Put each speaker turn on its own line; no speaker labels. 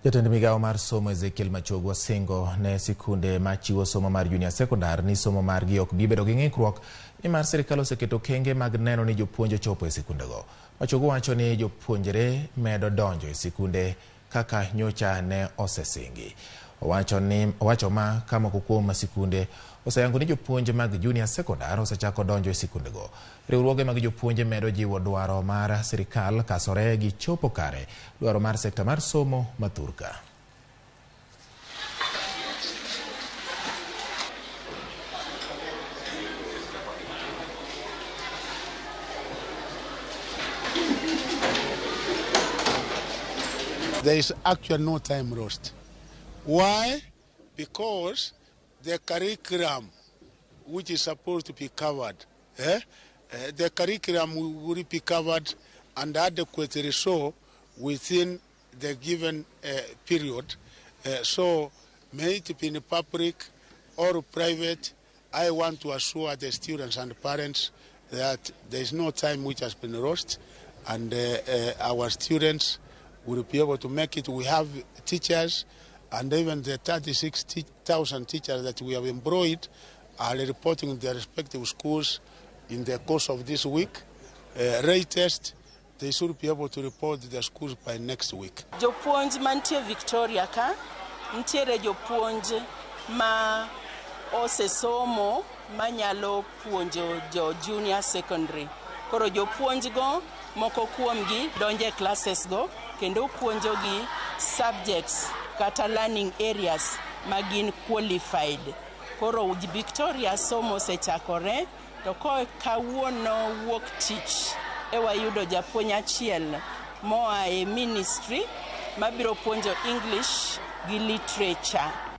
Jatend migawo mar somo Ezekiel Machogu osingo ne sikunde machiwo somo mar junior secondary ni somo margi ok bi bedo gi ng'ikruok nimar sirkal oseketo okenge mag neno ni jopuonj ochopo e sikundego. Machogu wacho ni jopuonjre medo donjo e sikunde kaka nyocha ne osesingi. Owacho ni owacho ma ka moko kuom sikunde oseyango ni jopuonj mag junior secondary osechako donjo e sikundego. Riwruoge mag jopuonje medo jiwo dwaro mar sirkal kasore gi chopo kare dwaro mar sekta mar somo ma thurka.
There is actually no time lost. Why? Because the curriculum which is supposed to be covered, the curriculum will be covered and adequately so within the given period. So may it be in public or private, I want to assure the students and parents that there is no time which has been lost, and our students will be able to make it. We have teachers, and even the 36,000 teachers that we have employed are reporting in their respective schools in the course of this week. Latest, they should be able to report to their schools by next week.
Jopuonj mantie Victoria ka nitiere jopuonj ma osesomo manyalo puonjo jo junior secondary. Koro jopuonj go moko kuomgi donjo e classes go kendo puonjogi subjects kata learning areas ma gin qualified. Koro Victoria somo osechakore to ko kawuono wuok tich e wayudo japuonj achiel moa e ministry mabiro puonjo English gi literature.